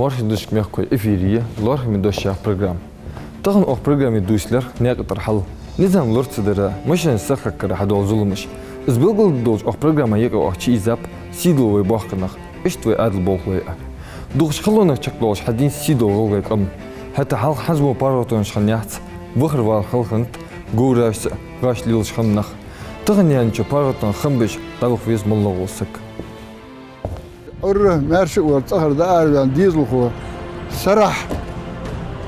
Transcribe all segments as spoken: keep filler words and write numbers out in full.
Мархий дешага, мехкахой, эфире я «Лоархӏаме дош» яха программа. Тахан укх программе дувцаргда наькъа тӏара хьал, низам лорацадара, машинаш сахьаккара хьадола зуламаш. Из белгалдеш долча укх программе юкъе оаха чуийзаб сийдола вай боккхий нах, иштта вай Ӏаьдала болхлой а. Дукхача халонех чакхдоалаш хьадийна сийдола гӏалгӏай къам. ХӀаьта хьалха хьажа мо паргӏатонаш хиннаяц, вахар-валар хала хиннад, говрашца гӏаш лелаш хинна нах. Тахан яьннача паргӏатонах хам беш дӏаваха веза моллагӏа вола саг. Ӏуйрра маьрша а вар цӏагӏара дӏаараваьнна дезалхо, сарахьа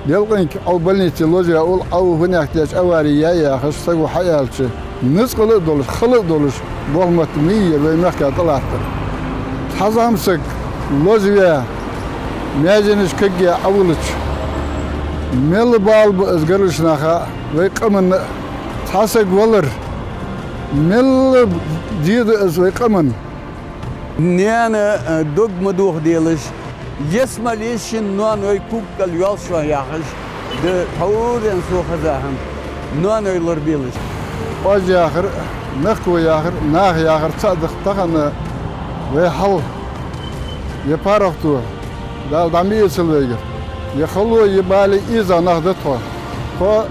делкъенга Ӏо больнице лозаваь, ул Ӏо фуннахьа деча авари яьй яхаш, саго хьааьлча, ницкъала а долаш, хала а долаш, болх мотт ма йий ер вай мехка тӏалаттар. Цхьа зӏамсаг лозаваь, маьженаш кагъяь Ӏовиллача, мел бала ба из гаргарча наха а, вай къаманна а. Цхьа саг валар мел зе да из вай къаманна. Наьна, э, дог ма дохаделаш, ес ма ле шун ноаной ког кӏал йоалаш ва яхаш, да тхьовра денз сона хеза хӏама, ноаной лорабелаш. Оаз яхар, мехкахой яхар, наха яхар цаӏ да-кх тахан вай хьал. Ер паргӏато, Дала дӏа ма эцалва вайгара, ер хало, ер бала эза нах да тхо. Тхо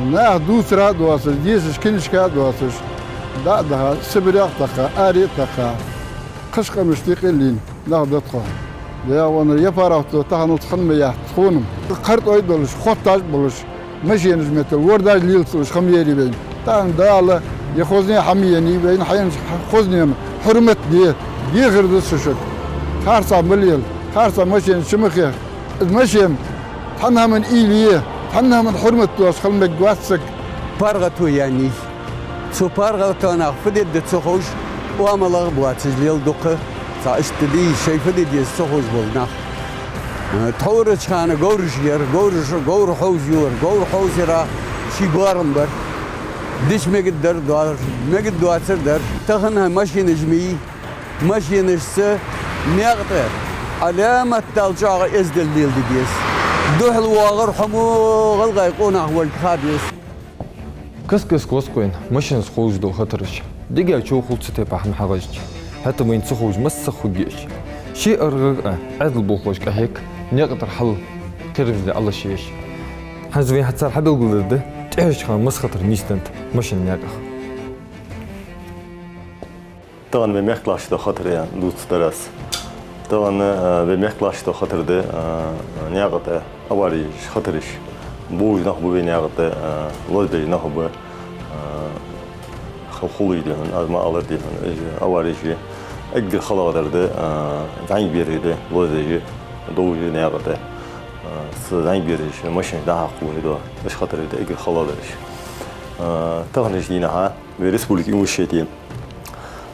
наха дувцара а доацаш, дешаш книжка а доацаш, дӏа а даха, Сибре а тахка, аре а тахка, кхыча къамашта юкъе а лийнна нах да тхо. Дегӏа ванар ер паргӏато таханалца хьа ма яц тхона-м. Кхартӏой а долаш, хотташ а болаш, машинаш меттел, вордаш лелац уж, хӏама яр вайна. Тахан Дала ер хозне хӏама еннай, вайна хьаеннача хознена хьурмат де, дехар да со шуга. Харцахьа ма лела, харцахьа машинаш чу ма хехка. Из машин цхьан хӏаман уйла е, цхьан хӏаман хьурмат доацаш хила мегаргвац саг. Паргӏато яьннай. Цу паргӏатонах фу де деза ца ховш, оамалах боацаш лела дукха, цхьа иштта дий, шоай фу де деза ца ховш бола нах. Э, тхьоврача хана говраш яр, говраш, говр хьовзаяр, говр хьовзаяра ший боарам бар. Дича мегаргдар доар, мегаргдоацар дар. Тахан хӏа машинаш ма йий, машинашца наькъа тӏа Ӏаламат дола чӏоагӏа эздел леладе деза. Духьал воагӏар хьо мо гӏалгӏай къонах волга ха деза. Каст-каста воскъойн машинашца хулаш дола хатараш. Дегӏа чу хул цу тайпара хӏама хьагӏажача. ХӀаьта вайна ца ховш массахь хургья уж. Ший аргӏагӏа Ӏаьдала болхлоша къахьег, наькъа тӏара хьал кхерамзле Ӏалашъеш. ХӀанз вай хьа цар хьабелгалдергда, тӏехьарча хана масса хатар нийсденнад машина наькъах. Тахан вай мехка латташ дола хатар я дувцаргдар аз. Тахан, э, вай мехка латташ дола хатар да, э, наькъа тӏа авареш, хатараш. Бовзаш нах ба вай наькъа тӏа, э, лозабеш нах ба, э, хул-, хулаш да хьона, аз ма аллара да хьона, уж авареш эггара халагӏдар да, э, зӏамига бераш да лозабеш, довзаш наькъа тӏа. Э, цу зӏамига бераш машинаш дӏахьакха хулаш да, уж хатараш да эггара халагӏдараш. Э, таханарча дийнахьа вай республика имущете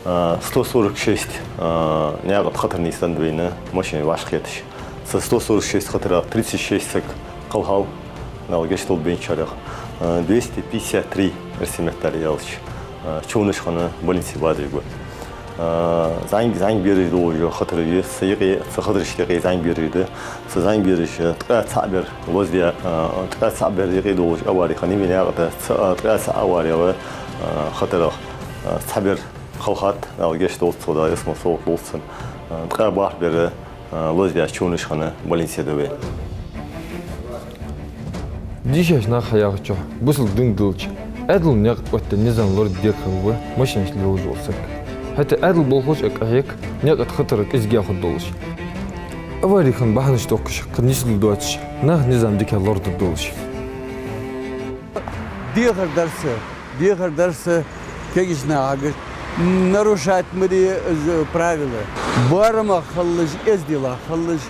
А, сто сорок шесть, а, наькъа тӏа хатар нийсденнад вайна, машинаш вӏашагӏкхеташ. Цу сто сорок шесть хатарах тридцать шесть саг кхелхав, Дала гешт долда вайначарех. А, двести пятьдесят три эрсий меттала аьлча, а, човнаш хинна больнице бадаш ба. А, зӏамига, зӏамига бераш долаш дола хатараш я, цу юкъе, цу хатарашта юкъе зӏамига бераш да. Цу зӏамига бераша ткъаь цаӏ бер лозаваь, а, ткъаь цаӏ бер юкъе долаш авари хиннай вай наькъа тӏа, ц-, а, ткъаь цаӏ аварех, а, хатарах, а, цхьа бер кхелхад, Дала гешт долда цох, Дала ялсмала совгӏат лулда цунна, а, ткъаь бархӏ бер, а, лозаваь човнаш хинна больнице да вай. Дийшача наха хьаяхачох, бусалба дин долча, Ӏаьдала наькъа тӏа оттадаь низам лорадергда хилва машинаш лелаш вола саг. ХӀаьта Ӏаьдала болхлоша а къахьег, наькъа тӏа хатар кӏезига хургдолаш. Авари хинна бахьанаш тохкаш, кхы нийсдала доацаш, наха низам дика лорадергдолаш. Дехар дар са, дехар дар са кегийча нахага, нарушать ма де из правила. Боарамах хилалаш, эзделах хилалаш,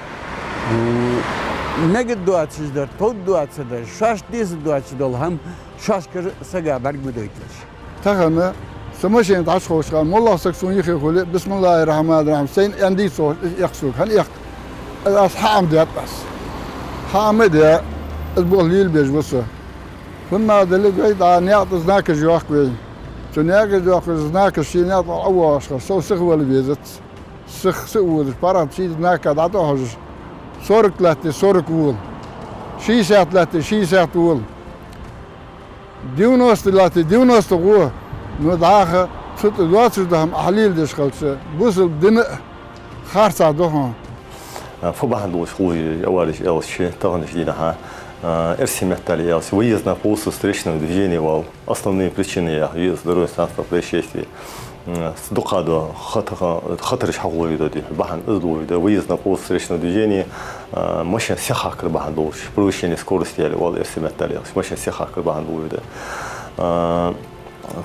м, мегаргдоацаш дар, товргдоацаш дар, шоашта дезаргдоацаш дола хӏама шоашкара сага бӏарга ма дойталаш. Тахан са машина тӏа хьачуховшача хана, моллагӏа саг сона юхе хуле, бисмиллахӏир-рахьманир-рахьим, сайна аьннадий цо, из эккх сога, хӏана эккх? Аз хӏама даьд аз. Хӏама даь, из болх лелабеш ва со. ХӀана аьлча, вай дӏа наькъа тӏа знакаш йоаккх вай. Цу наькъа тӏа йоаккхача знакаша ший наькъа тӏа ӏовоагӏаш хилча, сов сиха вала везац. Сиха, сиха водаш, паргӏата ший знака дӏатӏа а хьожаш, сорок латте, сорок вола. Шестьдесят латте, шестьдесят вола. Девяносто латте, девяносто гӏо. Ну, дӏахо цу тӏа доацаш дола хӏама ахь леладеш хилча, бусалба дина а харцахь да хьона. А, фу бахьан долаш хулаш я авареш аьлча, таханарча дийнахьа, а, эрсий меттала аьлча, выезд на полосу встречного движения вал. Основные причины я из дорожно-транспортных происшествий. М, с дукха да хата-, хатараш хьахулаш да, дий, бахьан из долаш да, выезд на полосу встречного движения, а, машин сиххьаккхар бахьан долаш, превышение скорости яли вал эрсий меттала аьлча, машин сиххьаккхар бахьан долаш да. А,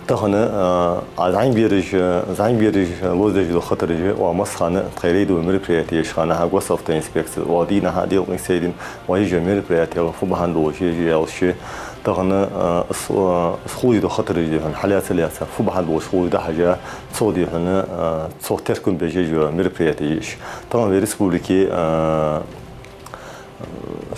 тахан, а, а зӀамига бераш, зӀамига бераш лозадеш дола хатараш, ва массахана тха рейдовый мероприятеш хьахьокхаш госавтоинспекци, ва дийнахьа делкъин сайдин, ва ежа мероприятеш фу бахьан долаш я аьлча, тахан, а, с-, а, с хулаш дола хатараш, дий хьона, хьалаьца-лаьца, фу бахьан долаш хулаш да хьажа, цох, дий хьона, а, цох теркам беш я ежа мероприятеш. Тахан вай республике, а,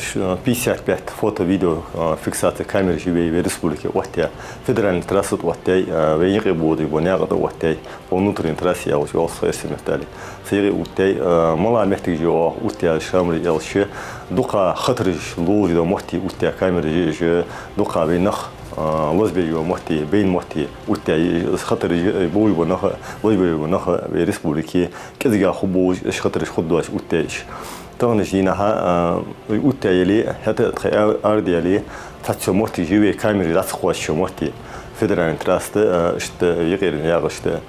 ш-, пятьдесят пять фото-видео, а, фиксаци камераш я вай, вай республике оттаяь, федеральни трасса тӀа оттаяь, а, вай юкъе бодаш бола наькъа тӀа оттаяь, по внутренней трассе аьлча, вал со эрсий меттала. Цигара оттаяь, а, мала моттиг я оттаяь камераш аьлча, дукха хатараш лулаш дола моттиг оттаяь камераш я уж, дукха вай нах, а, лозабеш йола моттиг, байна моттиг оттаяь, из хатараш, э, болаш бола нах, лозабеш бола нах вай республике кӀезига хургболаш, уж хатараш хургдоацаш оттаяь уж. Таханарча дийнахьа, а, оттаяь яле, хӀаьта тха ар-, арадаьле, цхьацца моттигаш я вай камераш дӀа ца кхоачача моттиг, федеральни трасса тӀа, а, иштта юкъерча наькъашта.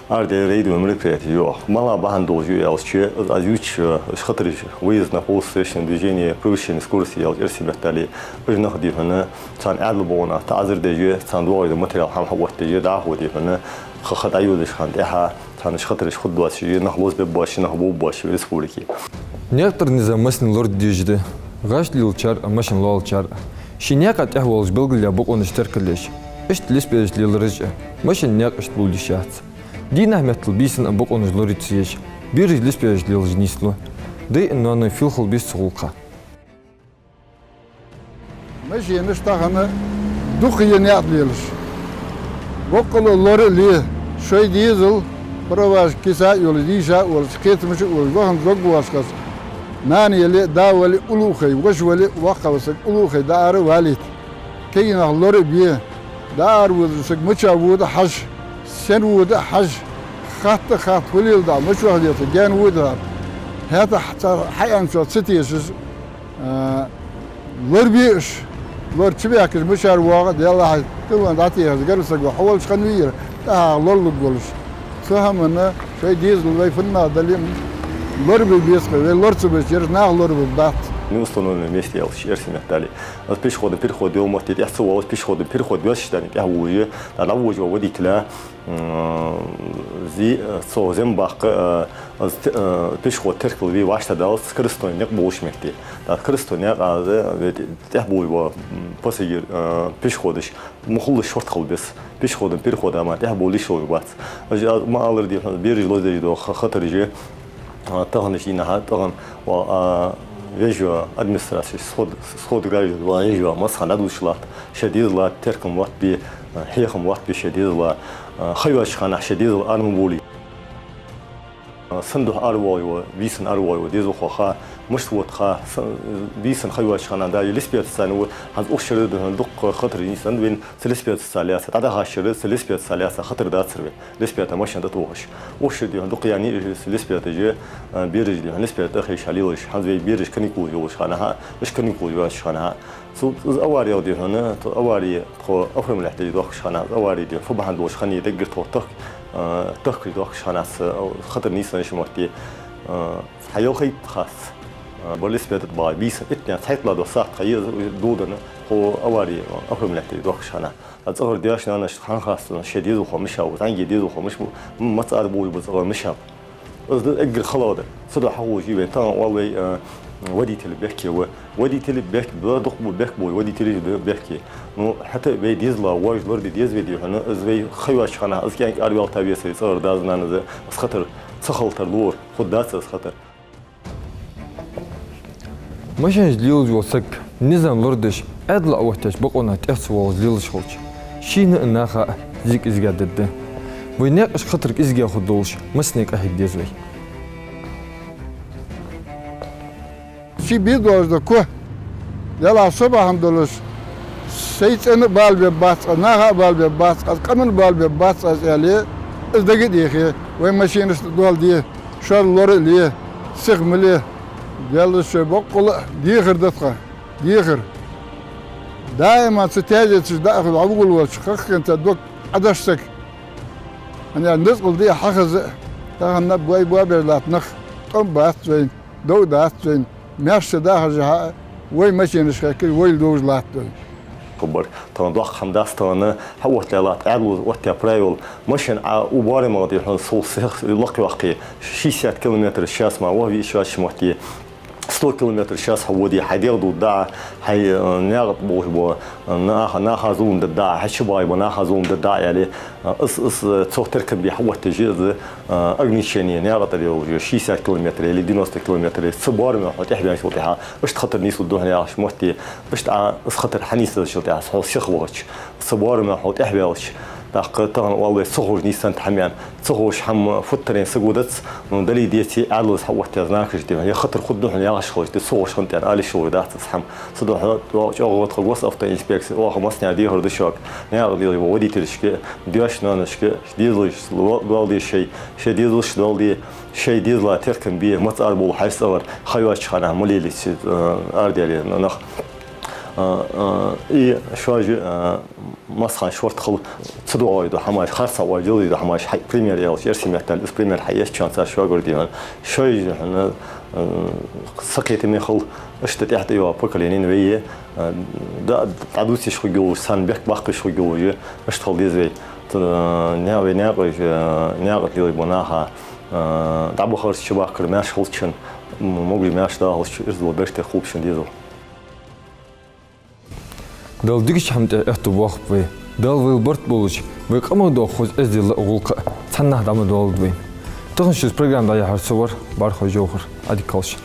Арадаьле рейдовый мероприятеш я. Мала бахьан долаш я аьлча, аз ювцаш, а, уж хатараш, выезд на полосу встречного движения, превышение скорости аьлча эрсий меттала, уж нах, дий хьона, царна Ӏаьдала бокъонца таӀазар деш, царна доагӀаш дола материал хӀама хьаоттадеш, дӀахо, дий хьона, ха-, ха дӀайодача хана тӀехьа, царна уж хатараш хургдоацаш, нах лозабергбоацаш, нах бовргбоацаш республике. Наькъа тӀара низам массане лораде дезаш да, гӀаш лелачар а, машин лоалачар а. Ший наькъа тӀехвоалаш белгалъяь бокъонаш теркал еш, иштта лесбераш лелараш а, машин наькъашта бовла йиш яц. Дийнахьа меттала бийсанна а бокъонаш лорае ца езаш, бераш лесбераш лелаш нийслу. Даь а, ноаной фу хила беза цу гӀулакха. Машинаш тахан дукха я наькъа тӀа лелаш. Боккъала лора а ле, шоай дезал, праваш киса а йолаш, дийша а волаш, кхетамаш а волаш, вахана зог воацаш, нана яле а, да вале а уллув хай, воша вале а, воккха ва саг уллув хай, дӀаара валийта. Кагий нах лора а бе, дӀааравода саг мича вода а хьажа, сенна вода а хьажа, хатта а хатта, фу леладу, мича ваха деза, гаьна вода а. ХӀаьта цар хьааьнначох ца тешаш, а, лорабе уж, лора чубаьхкача мичара воагӀа а, Даьллахьа, тилан дӀатехаш, гаргара саг ва, хьо волча хана вийра, тӀехьагӀа лоралургволаш. Цу хӀаманна шоай дезал вай фуннагӀа дале а, лорабе беза-кх вай, лора ца безача ераш наха лорабергбац. Неустановленном месте аьлча эрсий меттала. Аз пешеходный переход йола моттиге тӀехьа ца воалаш, пешеходный переход йоацаш дале тӀехьа вовзаш, дӀа-, дӀавовзаш вола водитель, м, зи-, цо зем баккха, а, аз те-, а, пешеход теркалве, вӀаштӀа далац скоростной никъ болаш метте. ТӀаккха скоростной никъ аз, ве-, тӀехьа бовзаш вола, м, пассажир, а, пешеходаш ма хулаш шортта хила беза. Пешеходный переход а ма тӀехьа бовла йиш йолаш бац. Аз, аз ма аллара, дий хьона, бераш лозадеш дола ха-, хатараш я, а, таханарча дийнахьа, тахан ва, а, вежа администрацеш сход-, сход граждан ва вежа, массахана дӀадувцаш латт, шоай дезала теркам лоаттабе, а, хьехам лоаттабе шоай дезала, а, ха йоацача хана шоай дезал ара ма бовлий. А, сен духьа аравоагӀа, бийсанна аравоагӀа дезалхо ха, мишта вода ха, с-, бийсанна ха йоацача хана, да, лесбетаца цхьана вода, хӀанз укх шера да хьона дукха хатараш нийсденна вайна, цу лесбетаца лаьца, дӀадахача шера цу лесбетаца лаьца хатар дацар вай. Лесбета машен тӀатохаш. Укх шера да хьона дукха яьннай уж лесбеташ, а, бераш да хьона лесбета тӀа хайша лелаш. ХӀанз вай бераш каникулаш йолча хана хьа, уж каникулаш йоацача хана хьа. Цу, из авари, дий хьона, тхо авари, тхо оформлять деш доахкача хана, авари, дий хьона, фу бахьан долаш хиннай даггара тхо тахк-, а, тахкаш доахкача хана, а, хатар нийсденнача метте, а, хьаелхайт хас. А, бара лесбета тӀа багӀа, бийсанна иттаннех цхьайттлагӀа дола сахьат хиннай из доладенна, тхо авари, а, оформлять деш доахкача хана. А цӀагӀара даьша-нанашта хьахиннад шоай дезалхо мишта ва, зӀамига дезалхо мишта ва, м-, маца ара бовзаш ба, цӀагӀара мишта ба. Из да эггара хала дар. Цудухьа хьахулаш я вайна, тахан оал вай, а, водитель бехке ва. Водитель бехк-, ба, дукха ба бехк болаш, водитель да бехке. Ну, хӀаьта вай дезала вож лораде деза вай, дий хьона, из вай ха йоацача хана, из кӀаьнк араваьлча веса вай цӀагӀара дас-нанас, из хатар ца хила тарлу, хургдац из хатар. Машенаш лелаш вола саг, низам лорадеш, Ӏаьдала Ӏооттаяьча бокъонах тӀехьа ца воалаш лелаш хилча, шийна а, наха а зе кӀезига дергда. Вай наькъашка хатар кӀезига хургдолаш массане къахьега деза вай. Ший бе доагӀаш дола ко, Даьллахьа, со бахьан долаш, сай цӀен а бала бергбац аз, наха а бала бергбац аз, къаман а бала бергбац аз аьле, из дага а дехе, вай машенашта доал де, шоаш лора а ле, сиха ма ле. Даьла шоай боккъала а дехар да тха, дехар. Даим цу тезеташ дӀа а хила, дӀавугӀал волча хаххенца дог Ӏодеш саг. ХӀана аьлча, низкъала дехьа хьахаза а, тахан наб вай боабеш латта нах тӀом бац вайна, дов дац вайна, маьрша дахаржа хьа а, вай машенаш хехкаш, вайла довш латт вай. Хабар, тахан доккха хӀама дац, тахан хьаоттадаь латт Ӏаьдало оттадаь правила. Машен Ӏа у барамагӀа дий хьона, сол сех лакхъяккхе, шестьдесят километров в час ма вахаве шоаш мотте, сто километров в час хьаводе, хьай дегӀ дувда а, хьай, э, наькъа тӀа болаш бола, э, наха, наха зулам дергда а, хьай чубагӀаш бола наха зулам дергда а, аьле, э, из, из, э, цох теркам бе хьаоттаеш я из, э, ограничени наькъа тӀара йолаш, шестьдесят километр или девяносто километр, цу бараме хьо тӀехьабаьнначул тӀехьагӀа, иштта хатар нийслургда хьона яхаш мотте, иштта Ӏа из хатар хьанийсдечул тӀехьагӀа, хьо сиха вахача, цу бараме хьо тӀехьаваьлча, тӀаккха тахан оал вай ца ховш нийсденнад хӀама аьнна. Ца ховш хӀама футтарен саго дац, ну, дале а деце а, Ӏаьдалца хьаоттадаь знакаш дий хьона. Е хатар хургда хьона яхаш хилча, ца ховш хиннад аьнна ала йиш йолаш дац из хӀама. Цудухьа чӀоагӀа гӀо да тха госавтоинспекце, оаха массанена дехар да шуга, наькъа тӀа лелаш бола водителашка, даьшта-ноаношка, дезалашца, доал-, доал де шоай, шоай дезалашца доал де, шоай дезала теркам бе, маца арабовла хьайса цӀагӀара, ха йоацача хана ма лелийте, э, арадаьле нах. А, а, и шоаш, а, массахана шортта хила ца доагӀаш дола хӀамаш, харцахьа оалаш, дезаш дола хӀамаш, хьай пример ялча, эрсий меттала из пример хьаэцача цар шугара дий хьона. Шоаш, хьона, а, сакхетаме хила, иштта тӀехьа тӀайоагӀа поколени вай, а, да, дӀадувцаш хургйолаш, царна бехк баккхаш хургйолаш, иштта хила деза вай. Т-, а, наьха вай наькъаш, а, наькъа тӀа лелаш бола наха, а, дӀабахарца чубахкар маьрша хилда шун, м-, могаш маьрша дахалда шун, ираз дола берригаш кхолба шун дезал. Дала дикача хӀама тӀа аьттув боаккхалба вай. Дала вайла барт болаш, вай къамах доагӀа хоза эздел а гӀулакх а цхьаннахьа дӀа ма доалалда вайна. Тахан шуца программа дӀаяхьар со вар Бархой Жовхар. Ӏадика хийла шун.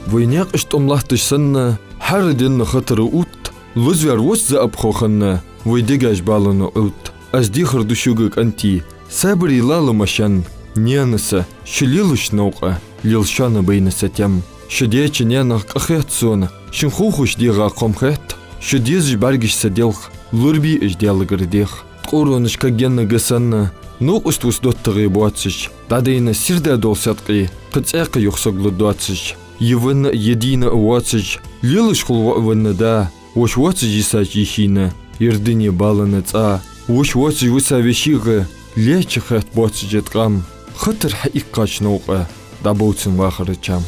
Вай наькъаш тӀом латташ санна, хӀара денна хатара утт, лазаваьр воацаш за а пхо хинна, вай дегаш балана Ӏовтта. Аз дехар ду шуга, кӀантий, сабаре лала машен, наьнас, шо лелача новкъа, лела шоана байна сатем. Шо даьча наьнах къа хет сона, шун ховхаш дегӀа кхом хет, шо дезаш бӀаргаш са делха, лорабе уж Даьлагара дех. Ткъоронаш кагенна га санна, новкъост вус доттагӀий боацаш, дӀадайна сийрда дола седкъий, кхы цӀаькха юха саг лургдоацаш. Е венна а, е дийна а воацаш, лелаш хул воӀ венна да, воша воацаш йисача йишийна, ер дуне балана цӀа. Воша воацаш виса вешийга, лаьца хет боацаш а ткъам, хатар хьаиккхача новкъа, дӀабовла цун вахара чам.